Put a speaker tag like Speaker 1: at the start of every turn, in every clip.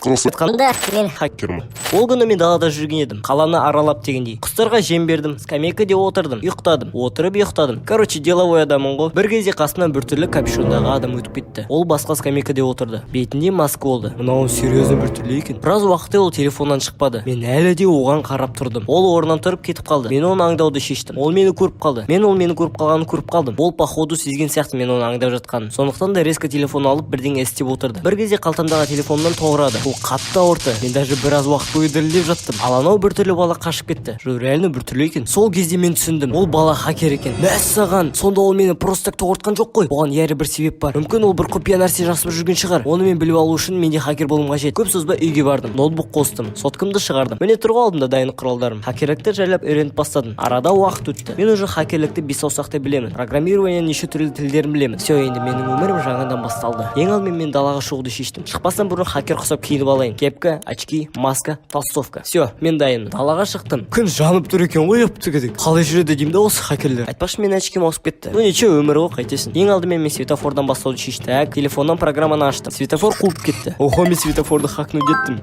Speaker 1: Қысқасы
Speaker 2: Айтқанда, мен
Speaker 1: хакермін.
Speaker 2: Ол күні мен далада жүрген едім, қаланы аралап дегендей. Құстарға жем бердім, скамейкаде отырдым, ұйықтадым, отырып ұйықтадым. Короче, деловой адаммын ғой. Бір кезде қасымнан біртүрлі капюшондағы адам өтіп кетті. Ол басқа скамейкаде отырды, бетінде маска болды. Мынау серьезно біртүрлі екен. Біраз уақыттай ол телефоннан шықпады. Мен әлі де оған қарап тұрдым. Ол орнынан тұрып кетіп қалды. Мен оны аңдауды шештім. Ол мені көріп қалды. Мен ол мені көріп қалғанын көріп қалдым. Ол, походу, сезген сияқты мен оны аңдап жатқанын. Сондықтан да резко телефон алып, бірдеңе істеп отырды. Бір кезде қалтамдағы телефонымнан тоқ ұрады. Ол қатты ауыртты. Мен даже біраз уақыт бойы дірілдеп жаттым. Ал анау біртүрлі бала қашып кетті. Жоқ, реально біртүрлі екен. Сол кезде мен түсіндім: ол бала хакер екен. Мәссаған, сонда ол мені просто так тоқ ұртқан жоқ қой. Оған әрі бір себеп бар. Мүмкін, ол бір құпия нәрсе жасырып жүрген шығар. Оны мен біліп алу үшін мен де хакер болуым қажет. Көп созбай үйге бардым, ноутбук қостым, соткамды шығардым. Міне, тұр ғой алдымда дайын құралдарым. Хакерлікті жайлап үйреніп бастадым. Арада уақыт өтті. Мен уже хакерлікті бес саусақтай білемін, программированияның неше түрлі тілдерін білемін. Все, енді менің өмірім жаңадан басталды. Ең алдымен мен далаға шығуды шештім. Шықпастан бұрын хакер құсап киініп алайын: кепка, очки, маска, толстовка. Все, мен дайынмын. Далаға шықтым. Күн жанып тұр екен ғой, ептігідік. Қалай жүреді деймін да осы хакерлер. Айтпақшы, менің очким ауысып кетті. Ну ничего, өмір ғой, қайтесің. Ең алдымен мен светофордан бастауды шештім. Так, телефоннан программаны аштым. Светофор қуып кетті. Охо, мен светофорды хакнуть еттім.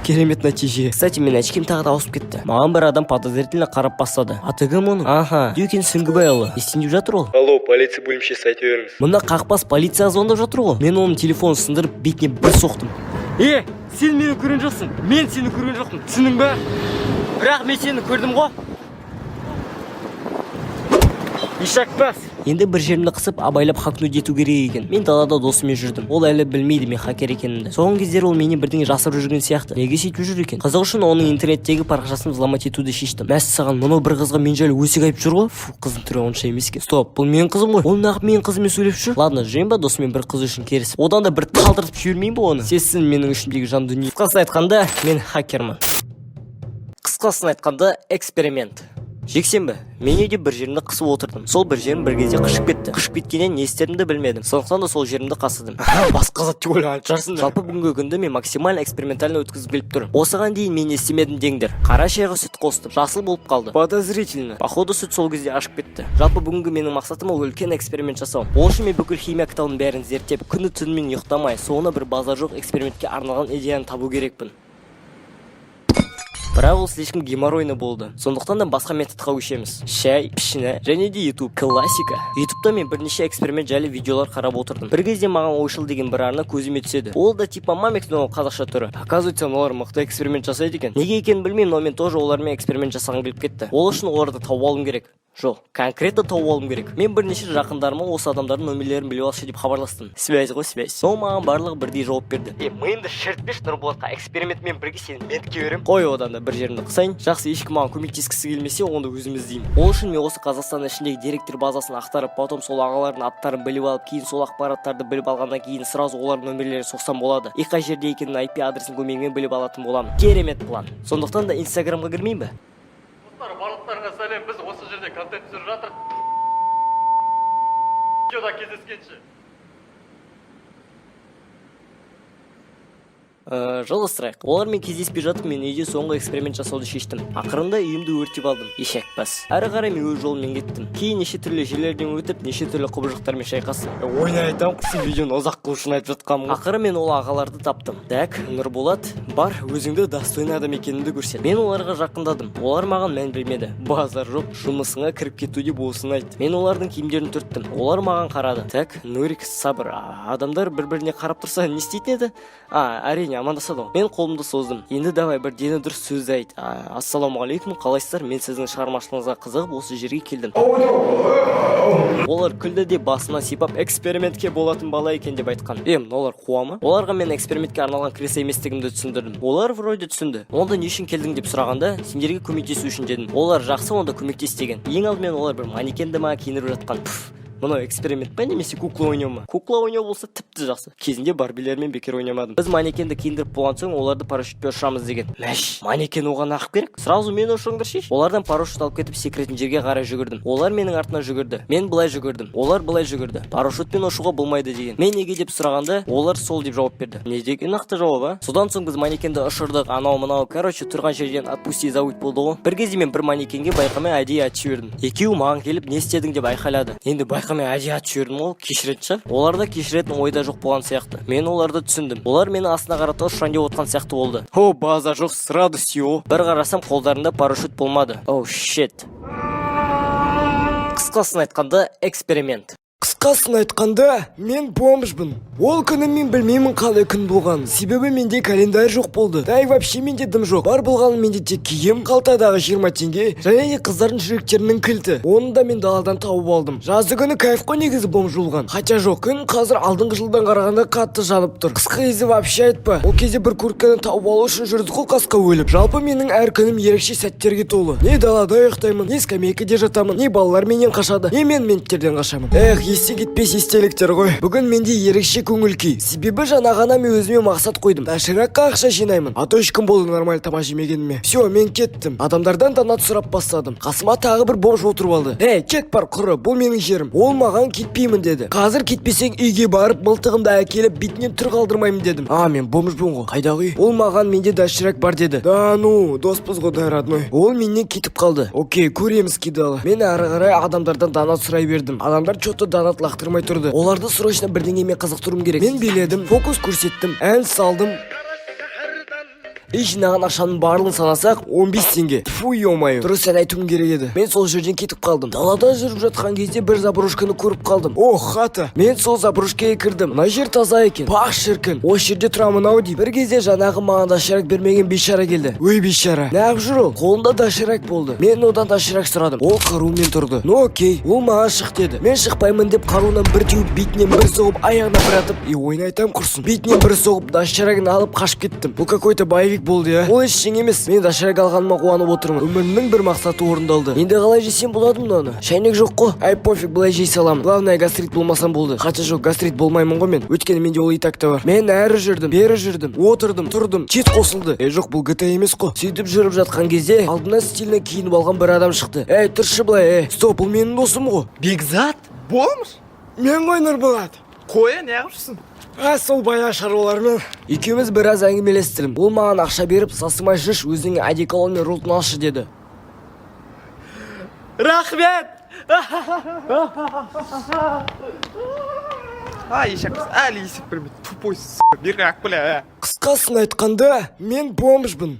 Speaker 2: Керемет нәтиже. Кстати, менің очким тағы да ауысып кетті. Маған бір адам подозрительно қарап бастады. Аты кім оның? Аха, Дүкен Сүңгібайұлы. Не істейін деп жатыр ол?
Speaker 3: Алло, полиция бөлімшесі, айта беріңіз.
Speaker 2: Мына қақпас полицияға звондап жатыр ғой. Мен оның телефонын сындырып, бетіне бір соқтым.
Speaker 3: Е, сен мені көрген жоқсың, мен сені көрген жоқпын, түсіндің ба? Бірақ мен сені көрдім ғой, ишакбас.
Speaker 2: Енді бір жерімді қысып, абайлап хакнуть ету керек екен. Мен далада досыммен жүрдім. Ол әлі білмейді мен хакер екенімді. Соңғы кездері ол менен бірдеңе жасырып жүрген сияқты. Неге сөйтіп жүр екен? Қызық үшін оның интернеттегі парақшасын взломать етуді шештім. Мәссаған, мынау бір қызға мен жайлы өсек айтып жүр ғой. Фу, қыздың түрі онша емес екен. Стоп, бұл менің қызым ғой. Ол неғып менің қызыммен сөйлесіп жүр? Ладно, жүрейін ба досыммен бір қыз үшін керісіп? Одан да бір талдыртып жібермейін ба оны? Сезсін менің ішімдегі жан дүние. Қысқасын айтқанда, мен хакермін. Қысқасын айтқанда, эксперимент. Жексенбі. Мен үйде бір жерімді қысып отырдым. Сол бір жерім бір кезде қышып кетті. Қышып кеткеннен не істерімді білмедім. Сондықтан да сол жерімді қасыдым.
Speaker 3: Басқа зат деп ойлаған шығарсың.
Speaker 2: Жалпы, бүгінгі күнді мен максимально экспериментально өткізіп келіп тұрмын. Осыған дейін мен не істемедім деңдер? Қара шайға сүт қостым, жасыл болып қалды. Подозрительно. Походу, сүт сол кезде ашып кетті. Жалпы, бүгінгі менің мақсатым — ол үлкен эксперимент жасау. Ол үшін мен бүкіл химия кітабының бәрін зерттеп, күні түнімен ұйықтамай, соңына бір базар жоқ экспериментке арналған идеяны табу керекпін. Бірақ ол слишком геморройный болды. Сондықтан да басқа методқа көшеміз. Шай, пішіні және де Ютуб. Классика. Ютубта мен бірнеше эксперимент жайлы видеолар қарап отырдым. Бір кезде маған Ойшыл деген бір арна көзіме түседі. Ол да типа Мамикс, но қазақша түрі. Оказывается, олар мықты эксперимент жасайды екен. Неге екенін білмеймін, но мен тоже олармен эксперимент жасағым келіп кетті. Ол үшін оларды тауып алуым керек. Жоқ, конкретно тауып алуым керек. Мен бірнеше жақындарыма осы адамдардың номерлерін біліп алшы деп хабарластым. Связь ғой, связь. Но маған барлығы бірдей жауап берді: «Е, миымды шірітпеші, Нұрболатқа, экспериментмен бірге сені ментке беремін». Қой, одан да бір жерімді қысайын. Жақсы, ешкім маған көмектескісі келмесе, онда өзім іздеймін. Ол үшін мен осы Қазақстанның ішіндегі деректер базасын ақтарып, потом сол ағалардың аттарын біліп алып, кейін сол ақпараттарды біліп алғаннан кейін сразу олардың номерлерін соқсам болады. И қай жерде екенін IP адресінің көмегімен біліп алатын боламын. Керемет план. Сондықтан да Инстаграмға кірмеймін бе?
Speaker 4: Достар, барлықтарыңа сәлем! Біз осы жерде контент түсіріп жатырмық. Видеода кездескенше!
Speaker 2: Жалғастырайық. Олармен кездеспей жатып, мен үйде соңғы эксперимент жасауды шештім. Ақырында үйімді өртеп алдым. Ешек бас. Әрі қарай мен өз жолыммен кеттім. Кейін неше түрлі жерлерден өтіп, неше түрлі құбыжықтармен шайқастым.
Speaker 3: Ойнай айтамын, сен видеоны ұзақ қылу үшін айтып жатқаным ғой.
Speaker 2: Ақыры мен ол ағаларды таптым. Так, Нұрболат, бар, өзіңді достойный адам екеніңді көрсет. Мен оларға жақындадым. Олар маған мән бермеді. Базар жоқ, жұмысыңа кіріп кету деп осыны айт. Мен олардың киімдерін түрттім. Олар маған қарады. Так, Нурик, сабыр. Адамдар бір біріне қарап тұрса, не істейтін еді? А, әрине, амандасады ғой. Мен қолымды создым. Енді давай, бір дені дұрыс сөзді айт. Ассалаумағалейкум, қалайсыздар? Мен сіздің шығармашылығыңызға қызығып, осы жерге келдім. Олар күлді де, басынан сипап, экспериментке болатын бала екен деп айтқан. Е, мыналар қуа ма? Оларға мен экспериментке арналған крыса еместігімді түсіндірдім. Олар вроде түсінді. Онда не үшін келдің деп сұрағанда, сендерге көмектесу үшін дедім. Олар жақсы, онда көмектес деген. Ең алдымен олар бір манекенді ма киіндіріп жатқан. Пф, мынау эксперимент па немесе кукла ойнау ма? Кукла ойнау болса, тіпті жақсы. Кезінде барбилермен бекер ойнамадым. Біз манекенді киіндіріп болған соң, оларды парашютпен ұшырамыз деген. Мәш, манекен оған ағып керек. Сразу мені ұшырыңдаршы. Олардан парашют алып кетіп, секіретін жерге қарай жүгірдім. Олар менің артынан жүгірді. Мен былай жүгірдім, олар былай жүгірді. Парашютпен ұшуға болмайды деген. Мен неге деп сұрағанда, олар сол деп жауап берді. Не деген нақты жауап, а? Содан соң біз манекенді ұшырдық, анау мынау короче, тұрған жерден отпусти, забудь болды ғой. Бір кезде мен бір манекенге байқамай әдейі атып жібердім. Екеуі маған келіп, не істедің деп айқайлады. Енді байқамай Оларға мен әдейі атып жібердім ғой, кешіретін шығар. Оларда кешіретін ойда жоқ болған сияқты. Мен оларды түсіндім. Олар мені астына қарата ұшырайын деп отқан сияқты болды. О, база жоқ, с радостью. Бір қарасам, қолдарында парашют болмады. Oh shit. Қысқасын айтқанда, эксперимент.
Speaker 1: Қысқасын айтқанда, мен бомжбын. Ол күні мен білмеймін қалай күн болғанын, себебі менде календарь жоқ болды. Да и вообще менде дым жоқ. Бар болғаны менде тек киім, қалтадағы 20 теңге және де қыздардың жүректерінің кілті. Оны да мен даладан тауып алдым. Жазды күні кайф қой негізі бомж болған. Хотя жоқ, күн қазір алдыңғы жылдан қарағанда қатты жанып тұр. Қысқы кезде вообще айтпа. Ол кезде бір куртканы тауып алу үшін жүрдік қой қасқа өліп. Жалпы менің әр күнім ерекше сәттерге толы. Не далада ұйықтаймын, не скамейкаде жатамын, не балалар менен қашады, не мен менттерден қашамын. Эх, есте кетпес естеліктер ғой. Бүгін менде ерекше көңіл күй, себебі жаңа ғана мен өзіме мақсат қойдым: доширакқа ақша жинаймын, а то 3 күн болды нормально тамақ жемегеніме. Все, мен кеттім, адамдардан донат сұрап бастадым. Қасыма тағы бір бомж отырып алды. «Ей, кет бар, құры, бұл менің жерім». Ол маған «Кетпеймін» деді. «Қазір кетпесең, үйге барып мылтығымды әкеліп, бетінен түр қалдырмаймын» дедім. А мен бомжбын ғой, қайдағы үй? Ол маған «Менде доширак бар» деді. Да ну, доспыз ғой да, родной. Ол менен кетіп қалды. Окей, көреміз, кидалы. Мен әрі қарай адамдардан донат сұрай бердім. Адамдар че-то донат лақтырмай тұрды. Оларды срочно бірдеңемен қызықтыруым керек. Мен биледім, фокус көрсеттім, ән салдым. И жинаған ақшаның барлығын санасақ, 15 теңге. Фу, ё-моё, дұрыс ән айтуым керек еді. Мен сол жерден кетіп қалдым. Далада жүріп жатқан кезде бір заброшканы көріп қалдым. О, хата. Мен сол заброшкаға кірдім. Мына жер таза екен, пах, шіркін, осы жерде тұрамын ау деймін. Бір кезде жаңағы маған доширак бермеген бейшара келді. Өй, бейшара, неғып жүр? Ол қолында доширак болды. Мен одан доширак сұрадым, ол қарумен тұрды. Ну окей. Ол маған «Шық» деді. Мен «Шықпаймын» деп, қаруынан бір теуіп, бетінен бір соғып, аяғына бір атып, и ойын айтамын құрсын, бетінен бір соғып, доширагын алып қашып кеттім. Бұл какой-то боевик болды, иә. Ол ештеңе емес, мен доширак алғаныма қуанып отырмын. Өмірімнің бір мақсаты орындалды. Енді қалай жесем болады мынаны? Шәйнек жоқ қой. Ай, пофиг, былай жей саламын. Главное, гастрит болмасам болды. Хотя жоқ, гастрит болмаймын ғой мен, өйткені менде ол и так та бар. Мен әрі жүрдім, бері жүрдім, отырдым, тұрдым, чит қосылды. Е, жоқ, бұл GTA емес қой. Сөйтіп жүріп жатқан кезде алдымнан стильно киініп алған бір адам шықты. Ей, тұршы былай. Ей, стоп, бұл менің досым ғой.
Speaker 3: Бекзат?
Speaker 5: Бомж?
Speaker 1: Мен ғой, Нұрболат.
Speaker 5: Қоя, неғып жүрсің?
Speaker 1: А, сол баяғы шаруалармен. Екеуміз біраз әңгімелестім. Ол маған ақша беріп, «Сасымай жүрші, өзіңе одеколон мен роллтон алшы» деді.
Speaker 3: Рахмет.
Speaker 5: А, ешек қыз әлі есеп бермейді, тупой, бері ақ, бля.
Speaker 1: Қысқасын айтқанда, мен бомжбын.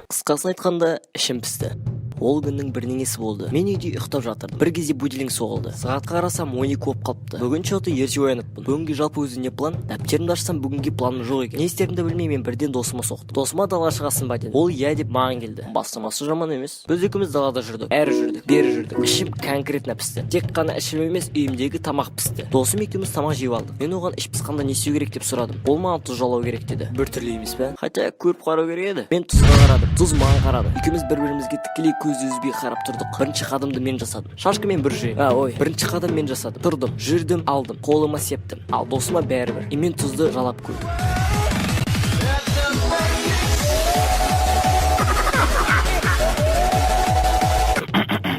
Speaker 2: Қысқасын айтқанда, ішім пісті. Ол күннің бірдеңесі болды. Мен үйде ұйықтап жатырдым. Бір кезде будильник соғылды. Сағатқа қарасам, 12 болып қалыпты. Бүгін че-то ерте ояныппын. Бүгінге жалпы өзі не план? Дәптерімді ашсам, бүгінге планым жоқ екен. Не істерімді білмей, мен бірден досыма соқтым. Досыма «Далаға шығасың ба?» дедім. Ол «Иә» деп маған келді. Бастамасы жаман емес. Біз екеуміз далада жүрдік, әрі жүрдік, бері жүрдік. Ішім конкретно пісті. Тек қана ішім емес, үйімдегі тамақ пісті. Досым екеуміз тамақ жеп алдық. Мен оған іш пысқанда не істеу керек деп сұрадым. Ол маған «Тұз жалау керек» деді. Біртүрлі емес пе? Хотя көріп қарау керек еді. Мен тұзға қарадым, тұз маған қарады. Екеуміз бір бірімізге тікелей көз үзбей қарап тұрдық. Бірінші қадамды мен жасадым. Шашкамен бір жүремін. А, ой, бірінші қадам мен жасадым. Тұрдым, жүрдім, алдым, қолыма септім. Ал досыма бәрібір. И мен тұзды жалап көрдім.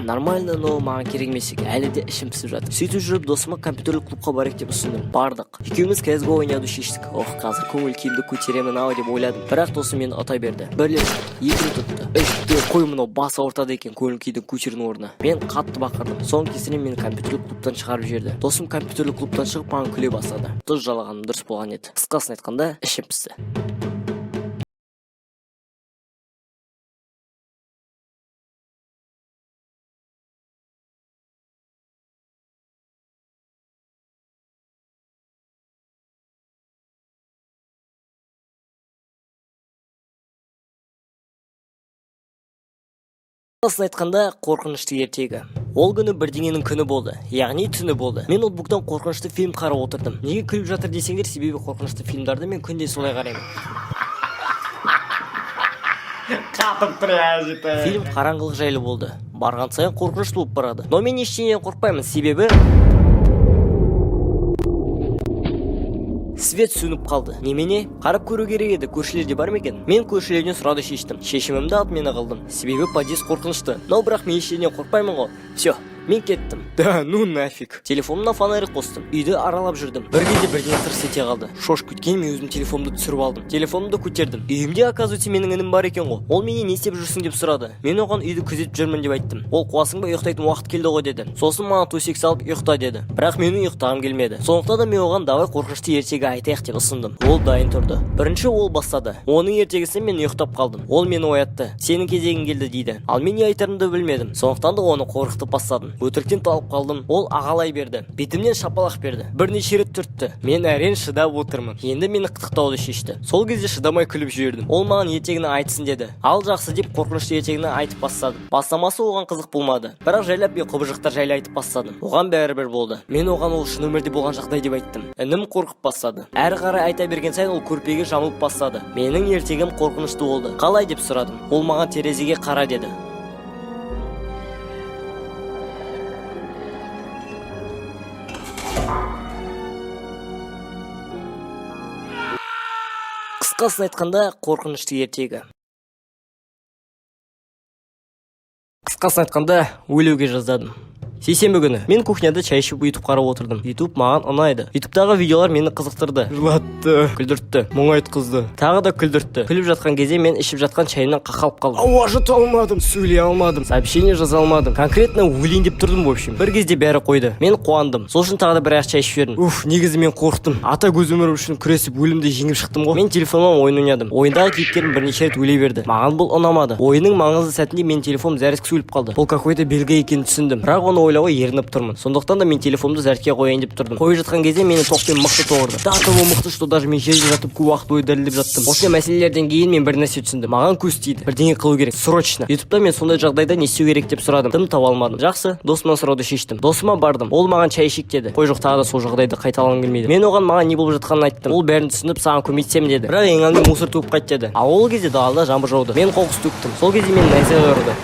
Speaker 2: Нормально, но маған керек емес екен. Әлі де ішім пісіп жатыр. Сөйтіп жүріп досыма компьютерлік клубқа барайық деп ұсындым. Бардық. Екеуміз CSGO ойнауды шештік. Ох, қазір көңіл күйімді көтеремін ау деп ойладым. Бірақ досым мені ұта берді. Бір рет, екі рет ұтты, үш, төрт. Қой, мынау бас ауыртады екен көңіл күйді көтерудің орнына. Мен қатты бақырдым. Соның кесірінен мені компьютерлік клубтан шығарып жіберді. Досым компьютерлік клубтан шығып, маған күле бастады. Тұз жалағаным дұрыс болған еді. Қысқасын айтқанда, ішім пісті. Қысқасын айтқанда, қорқынышты ертегі. Ол күні бірдеңенің күні болды, яғни түні болды. Мен ноутбуктан қорқынышты фильм қарап отырдым. Неге күліп жатыр десеңдер, себебі қорқынышты фильмдарды мен күнде солай қараймын.
Speaker 3: Қатып тұр.
Speaker 2: Фильм қараңғылық жайлы болды. Барған сайын қорқынышты болып барады. Но мен ештеңеден қорықпаймын, себебі Свет сөніп қалды. Немене, қарап көру керек еді, көршілерде бар ма екен. Мен көршілерден сұрауды шештім. Шешімімді отмена қылдым, себебі подъезд қорқынышты. Но бірақ мен ештеңеден қорықпаймын ғой. Все, мен кеттім.
Speaker 1: Да ну нафиг.
Speaker 2: Телефонымна фонарик қостым, үйді аралап жүрдім. Бір кезде бірдеңе тырс ете қалды. Шошып кеткен мен өзім телефонымды түсіріп алдым. Телефонымды көтердім. Үйімде, оказывается, менің інім бар екен ғой. Ол менен не істеп жүрсің деп сұрады. Мен оған үйді күзетіп жүрмін деп айттым. Ол қуасың ба, ұйықтайтын уақыт келді ғой деді. Сосын маған төсек салып ұйықта деді. Бірақ менің ұйықтағым келмеді. Сондықтан да мен оған давай қорқынышты ертегі айтайық деп ұсындым. Ол дайын тұрды. Бірінші ол бастады оның ертегісін. Мен ұйықтап қалдым. Ол мені оятты. Сенің кезегің келді дейді. Ал мен не айтарымды білмедім. Сондықтан да оны қорқытып бастадым. Өтіріктен талып қалдым. Ол ағалай берді, бетімнен шапалақ берді, бірнеше рет түртті. Мен әрең шыдап отырмын. Енді мені қытықтауды шешті. Сол кезде шыдамай күліп жібердім. Ол маған ертегіні айтсын деді. Ал жақсы деп, қорқынышты ертегіні айтып бастадым. Бастамасы оған қызық болмады, бірақ жайлап мен құбыжықтар жайлы айтып бастадым. Оған бәрібір болды. Мен оған ол шын өмірде болған жағдай деп айттым. Інім қорқып бастады. Әрі қарай айта берген сайын ол көрпеге жамылып бастады. Менің ертегім қорқынышты болды. Қалай деп сұрадым. Ол маған терезеге қара деді. Қысқасын айтқанда, қорқынышты ертегі. Қысқасын айтқанда, өлуге жаздадым. Сейсенбі күні мен кухняда чай ішіп, Ютуб қарап отырдым. Ютуб маған ұнайды. Ютубтағы видеолар мені қызықтырды,
Speaker 1: Жылатты.
Speaker 2: Күлдіртті.
Speaker 1: Мұңайтқызды.
Speaker 2: Тағы да күлдіртті. Күліп жатқан кезде мен ішіп жатқан чайымнан қақалып қалдым.
Speaker 1: Ауа жұта алмадым, сөйлей алмадым.
Speaker 2: Сообщение жаза алмадым. Конкретно өлейін деп тұрдым. В общем, бір кезде бәрі қойды. Мен қуандым. Сол үшін тағы да бір аяқ чай ішіп жібердім.
Speaker 1: Уф, негізі мен қорықтым. Ата көз өмірім үшін күресіп, өлімді жеңіп шықтым ғой.
Speaker 2: Мен телефоннан ойын ойнадым. Ойындағы кейіпкерім бірнеше рет өле берді. Маған бұл ұнамады. Ойынның маңызды сәтінде менің телефоным зарядкасы өліп қалды. Бұл какой-то белгі екенін түсіндім, бірақ оны ойлауға ерініп тұрмын. Сондықтан да мен телефонымды зарядке қояйын деп тұрдым. Қойып жатқан кезде мені токпен мықты тоқ ұрды. До того мықты, что даже мен жерде жатып, көп уақыт бойы дірілдеп жаттым. Осындай мәселелерден кейін мен бір нәрсе түсіндім: маған көз тиді, бірдеңе қылу керек срочно. Ютубта мен сондай жағдайда не істеу керек деп сұрадым. Дым таба алмадым. Жақсы, досымнан сұрауды шештім. Досыма бардым. Ол маған чай ішейік деді. Қой, жоқ, тағы да сол жағдайды қайталағым келмейді. Мен оған маған не болып жатқанын айттым. Ол бәрін түсініп, саған көмектесемін деді, бірақ ең алдымен мусор төгіп қайт деді. Ал ол кезде далада жаңбыр жауды. Мен қоқыс төктім. Сол кезде мені найзағай ұрды.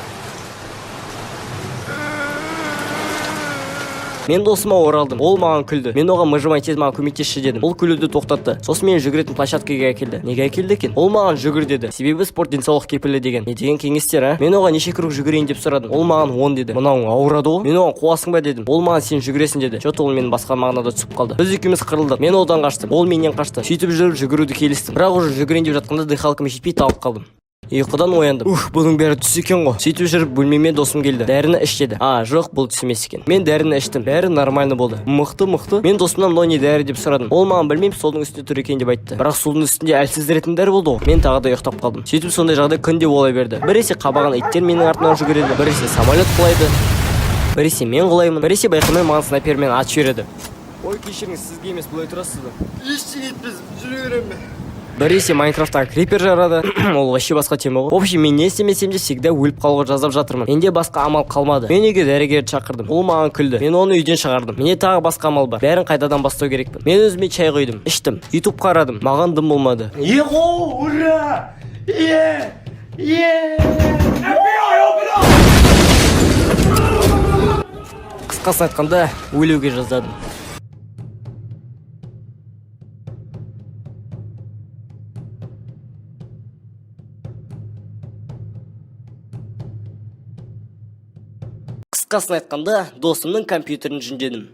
Speaker 2: Мен досыма оралдым. Ол маған күлді. Мен оған мыжымай, тез маған көмектесші дедім. Ол күлуді тоқтатты. Сосын мені жүгіретін площадкаға әкелді. Неге әкелді екен? Ол маған жүгір деді, себебі спорт денсаулық кепілі деген. Не деген кеңестер, а? Мен оған неше круг жүгірейін деп сұрадым. Ол маған 10 деді. Мынауың ауырады ғой. Мен оған қуасың ба дедім. Ол маған сен жүгіресің деді. Че-то ол мені басқа мағынада түсіп қалды. Біз екеуміз қырылдық. Мен одан қаштым, ол менен қашты. Сөйтіп жүріп жүгіруді келістім, бірақ уже жүгірейін деп жатқанда дыхалкам жетпей, талып қалдым. Ұйқыдан ояндым. Ух, бұның бәрі түс екен ғой. Сөйтіп жүріп бөлмеме досым келді. Дәріні іш деді. А, жоқ, бұл түс емес екен. Мен дәріні іштім, бәрі нормально болды. Мықты, мықты. Мен досымнан мынау не дәрі деп сұрадым. Ол маған білмеймін, судың үстінде тұр екен деп айтты. Бірақ судың үстінде әлсіздіретін дәрі болды ғой. Мен тағы да ұйықтап қалдым. Сөйтіп сондай жағдай күнде бола берді. Біресе қабаған иттер менің артымнан жүгіреді, біресе самолет құлайды, біресе мен құлаймын, біресе байқамай маған снайпермен атып жібереді.
Speaker 1: Ой, кешіріңіз, сізге емес, былай тұрасыз ба? Ештеңе етпес, жүре беремін бе?
Speaker 2: Біресе Майнкрафттағы крипер жарады. Ол вообще басқа тема ғой. В общем, мен не істемесем де, всегда өліп қалуға жаздап жатырмын. Менде басқа амал қалмады. Мен үйге дәрігерді шақырдым. Ол маған күлді. Мен оны үйден шығардым. Менде тағы басқа амал бар: бәрін қайтадан бастау керекпін. Мен өзіме чай құйдым, іштім, Ютуб қарадым. Маған дым болмады.
Speaker 3: Его, ура! Е! Е!
Speaker 2: Қысқасын айтқанда, өлуге жаздадым. Қысқасын айтқанда, досымның компьютерін жөндедім.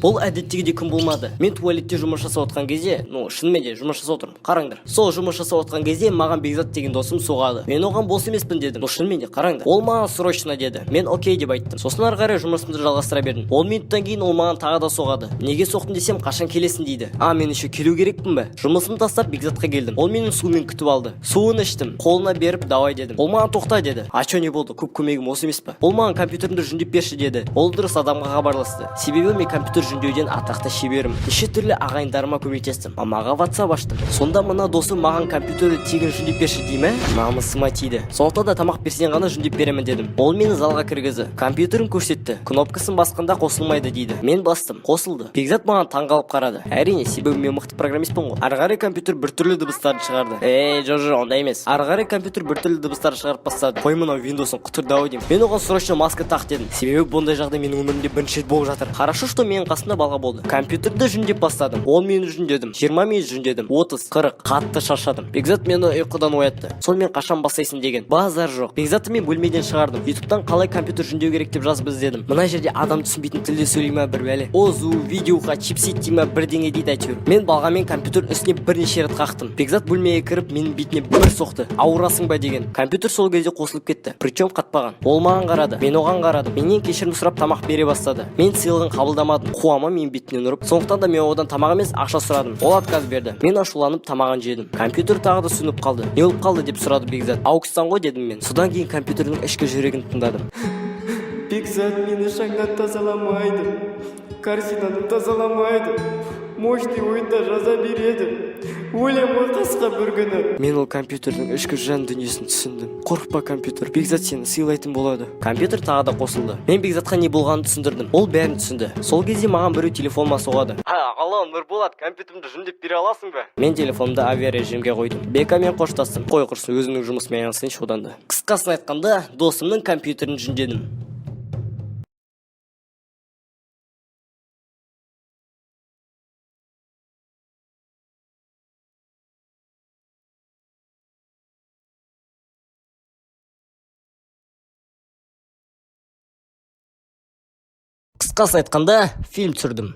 Speaker 2: Бұл әдеттегідей күн болмады. Мен туалетте жұмыс жасап отқан кезде, ну, шынымен де жұмыс жасап отырмын, қараңдар. Сол жұмыс жасап отқан кезде маған Бекзат деген досым соғады. Мен оған бос емеспін дедім. Ну, шынымен де, қараңдар. Ол маған срочно деді. Мен окей деп айттым. Сосын ары қарай жұмысымды жалғастыра бердім. 10 минуттан кейін ол маған тағы да соғады. Неге соқтың десем, қашан келесің дейді. А, мен еще келу керекпін бе? Жұмысымды тастап, Бекзатқа келдім. Ол мені сумен күтіп алды. Суын іштім. Қолына беріп, давай дедім. Ол маған тоқта деді. А че, не болды? Көп көмегім осы емес па? Ол маған компьютерімді жөндеп берші деді. Ол дұрыс адамға хабарласты, себебі мен компьютер жөндеуден атақты шеберім. Неше түрлі ағайындарыма көмектестім. Мамаға Ватсап аштым. Сонда мына досым маған компьютерді тегін жөндеп берші дей ме? Намысыма тиді. Сондықтан да тамақ берсең ғана жөндеп беремін дедім. Ол мені залға кіргізді, компьютерін көрсетті. Кнопкасын басқанда қосылмайды дейді. Мен бастым, қосылды. Бекзат маған таңғалып қарады. Әрине, себебі мен мықты программистпін ғой. Ары қарай компьютер біртүрлі дыбыстарды шығарды. Ей, жоқ, жоқ, ондай емес. Ары қарай компьютер біртүрлі дыбыстар шығарып бастады. Қой, мынау Виндовсың құтырды ау деймін. Мен оған срочно маска тақ дедім, себебі бұндай жағдай менің өмірімде бірінші рет болып жатыр. Хорошо, что менің қасымда Қасымда балға болды. Компьютерді жөндеп бастадым. 10 минут жөндедім, 20 минут жөндедім, 30, 40, қатты шаршадым. Бекзат мені ұйқыдан оятты. Сонымен, қашан бастайсың деген. Базар жоқ. Бекзатты мен бөлмеден шығардым. Ютубтан қалай компьютер жөндеу керек деп жазып іздедім. Мына жерде адам түсінбейтін тілде сөйлей ма, бір бәле. Озу, видеоға, чипсет дей ма, бірдеңе дейді әйтеуір. Мен балғамен компьютер үстіне бірнеше рет қақтым. Бекзат бөлмеге кіріп, менің бетіне бір соқты. Ауырасың ба деген. Компьютер сол кезде қосылып кетті. Причем қатпаған. Ол маған қарады, мен оған қарадым. Менен кешірім сұрап, тамақ бере бастады. Мен сыйлығын қабылдамадым. Қуама менің бетімнен ұрып. Сондықтан да мен одан тамақ емес, ақша сұрадым. Ол отказ берді. Мен ашуланып, тамағын жедім. Компьютер тағы да сөніп қалды. Не болып қалды деп сұрады Бекзат. AUX-тан ғой, дедім мен. Содан кейін компьютердің ішкі жүрегін тыңдадым.
Speaker 3: Бекзат мені шаңнан тазаламайды, корзинаны тазаламайды, мощный ойында жаза береді. Өлем ғой қасқа бір күні.
Speaker 1: Мен ол компьютердің ішкі жан дүниесін түсіндім. Қорықпа, компьютер, Бекзат сені сыйлайтын болады.
Speaker 2: Компьютер тағы да қосылды. Мен Бекзатқа не болғанын түсіндірдім. Ол бәрін түсінді. Сол кезде маған біреу телефоныма соғады. Алло, Нұрболат, компьютерімді жөндеп бере аласың ба? Мен телефонымды авиарежимге қойдым. Бекамен қоштастым. Қой құрсын, өзімнің жұмысыммен айналысайыншы одан да. Қысқасын айтқанда, досымның компьютерін жөндедім. Қысқасын айтқанда, фильм түсірдім.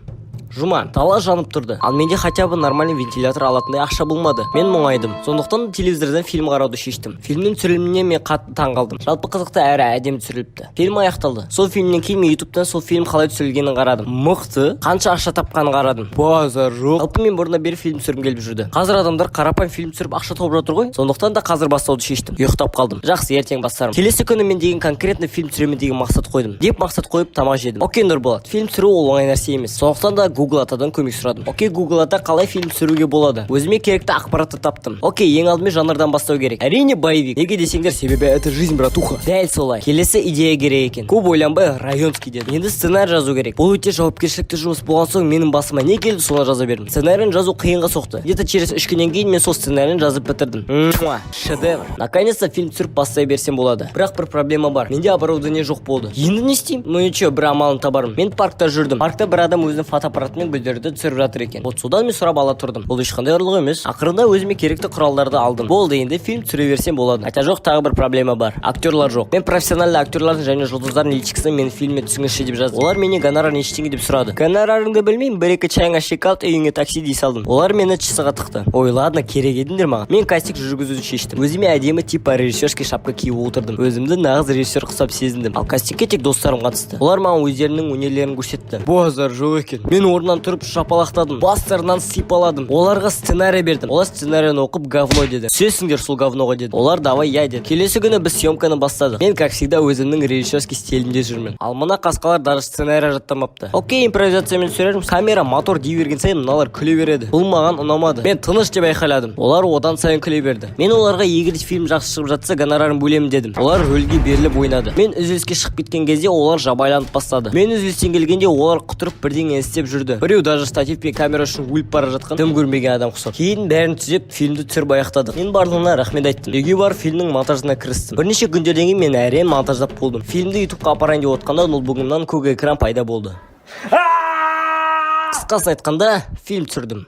Speaker 2: Жұма, дала жанып тұрды, ал менде хотя бы нормальный вентилятор алатындай ақша болмады. Мен мұңайдым, сондықтан телевизордан фильм қарауды шештім. Фильмнің түсіріліміне мен қатты таң қалдым. Жалпы, қызықты әрі әдемі түсіріліпті. Фильм аяқталды. Сол фильмнен кейін мен Ютубтан сол фильм қалай түсірілгенін қарадым. Мықты. Қанша ақша тапқанын қарадым. Базар жоқ. Жалпы, мен бұрыннан бері фильм түсіргім келіп жүрді. Қазір адамдар қарапайым фильм түсіріп, ақша тауып жатыр ғой. Сондықтан да қазір бастауды шештім. Ұйықтап қалдым. Жақсы, ертең бастармын. Келесі күні мен деген конкретно фильм түсіремін деген мақсат қойдым. Деп мақсат қойып, тамақ жедім. Окей, Нұрболат, фильм түсіру ол оңай нәрсе емес. Сондықтан да Гугл атадан көмек сұрадым. Окей, Гугл ата, қалай фильм түсіруге болады? Өзіме керекті ақпаратты таптым. Окей, ең алдымен жанрдан бастау керек. Әрине, боевик. Неге десеңдер, себебі это жизнь, братуха. Дәл солай. Келесі идея керек екен. Көп ойланбай, районский дедім. Енді сценарий жазу керек. Бұл өте жауапкершілікті жұмыс болған соң, менің басыма не келді, соны жаза бердім. Сценарийін жазу қиынға соқты. Где-то через 3 күннен кейін мен сол сценарийін жазып бітірдім. Муа, шедевр. Наконец-то фильм түсіріп бастай берсем болады. Бірақ бір проблема бар. Менде оборудование жоқ болды. Енді не істеймін? Ну ничего, бір амалын табармын. Мен паркта жүрдім. Паркта бір адам өзінің фотоаппаратымен гүлдерді түсіріп жатыр екен. Вот содан мен сұрап ала тұрдым. Бұл ешқандай ұрлық емес. Ақырында өзіме керекті құралдарды алдым. Болды, енді фильм түсіре берсем болады. Хотя жоқ, тағы бір проблема бар. Актерлар жоқ. Мен профессиональный актерлардың және жұлдыздардың личкасына менің фильміме түсіңізші деп жаздым. Олар менен гонорар неше теңге деп сұрады. Гонорарыңды білмеймін, бір екі чайыңа шоколад, үйіңе такси дей салдым. Олар мені чысыға тықты. Ой, ладно, керек едіңдер маған. Мен кастинг жүргізуді шештім. Өзіме әдемі типа режиссерский шапка киіп отырдым. Өзімді нағыз режиссер құсап сезіндім. Ал кастингке тек достарым қатысты. Олар маған өздерінің өнерлерін көрсетті. Базар жоқ екен. Мен орнынан тұрып, шапалақтадым. Бастарынан сипаладым. Оларға сценарий бердім. Олар сценарийін оқып, говно деді. Түсесіңдер сол говноға деді. Олар давай я деді. Келесі күні біз съемканы бастадық. Мен, как всегда, өзімнің режиссерский стилімде жүрмін. Ал мына қасқалар даже сценарий жаттамапты. Окей, импровизациямен түсірерміз. Камера, мотор дей берген сайын мыналар күле береді. Бұл маған ұнамады. Мен тыныш деп айқайладым. Олар одан сайын күле берді. Мен оларға егер фильм жақсы шығып жатса, гонорарын бөлемін дедім. Олар рөлге беріліп ойнады. Мен үзіліске шығып кеткен кезде олар жабайланып бастады. Мен үзілістен келгенде олар құтырып бірдеңе істеп жүрді. Біреу даже штатив пен камера үшін өліп бара жатқан, дым көрмеген адам құсап. Кейін бәрін түзеп, фильмді түсіріп аяқтадық. Мен барлығына рахмет айттым. Үйге барып, фильмнің монтажына кірістім. Бірнеше күндерден кейін мен әрең монтаждап болдым. Фильмді Ютубқа апарайын деп отқанда, ноутбугымнан көк экран пайда болды. Қысқасын айтқанда, фильм түсірдім.